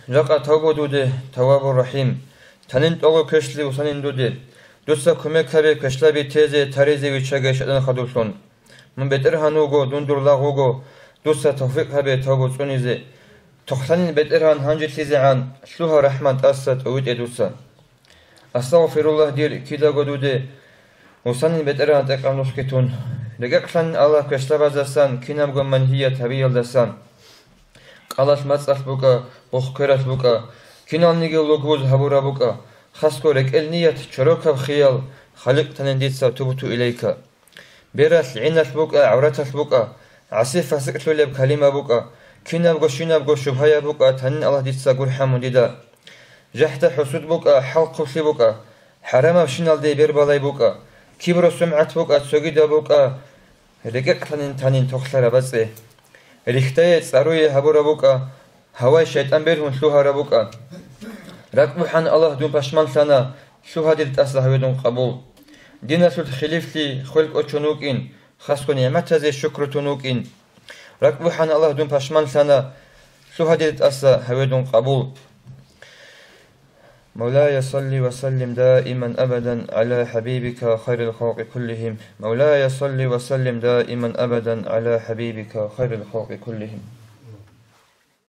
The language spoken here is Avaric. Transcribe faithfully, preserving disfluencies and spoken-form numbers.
Жакъа тавбу дуде, Таввабур Рахим. Танин тӀоло квешлъи усанин дуде. Дуца кумек гьабе квешлъаби тезе, таризе виччаге шайтӀан хадурлъун. Мун БетӀергьан вуго, дун дур лагъ вуго, дуца тавфикъ гьабе тавбу цӀунизе. Тохлъанин, БетӀергьан, гьанжелъизегӀан, лъугьа рахӀмат тӀаса тӀовитӀе дуца. Астагъфируллагь, дир кидаго дуде усанин, БетӀергьан, тӀекъан нухги тун. РекӀекълъанин Аллагь квешлъабаздасан, кинабго мангьият гьабиялдасан. Кьалалъ мацӀалъ букӀа, бухъ-квералъ букӀа, киналниги лугбуз гьабураб букӀа, хасго рекӀел ният, чорокаб хиял, Халикъ танин дица, тубту илайка. Бералъ, гӀиналъ букӀа, гӀавраталъ букӀа, гӀаси-фасикълъулеб калима букӀа, кинабго-щинабго шубгьаяб букӀа, танин Аллагь дица, гурхӀа мун дида. ЖахӀда-хӀусуд букӀа, хӀалхъублъи букӀа, хӀарамабщиналде бербалай букӀа, кибру-сумгӀат букӀа, цогидаб букӀа, рекӀекълъанин танин тохлъараб бацӀцӀе. Рихьдае, цӀаруе гьабураб букӀа, гьавай шайтӀан бергьун лъугьараб букӀа. РакӀбухӀан, Аллагь, дун пашманлъана, лъугьа дир тӀаса гьаве дун къабул. Диналъул хилифлъи хвел кӀочон вукӀин, хасго нигӀматазе шукру тун вукӀин. РакӀбухӀан, Аллагь, дун пашманлъана, лъугьа дир тӀаса гьаве дун къабул. مولاي صل وسلم دائما أبدا على حبيبك خير الخلق كلهم. مولاي صل وسلم دائما أبدا على حبيبك خير الخلق كلهم.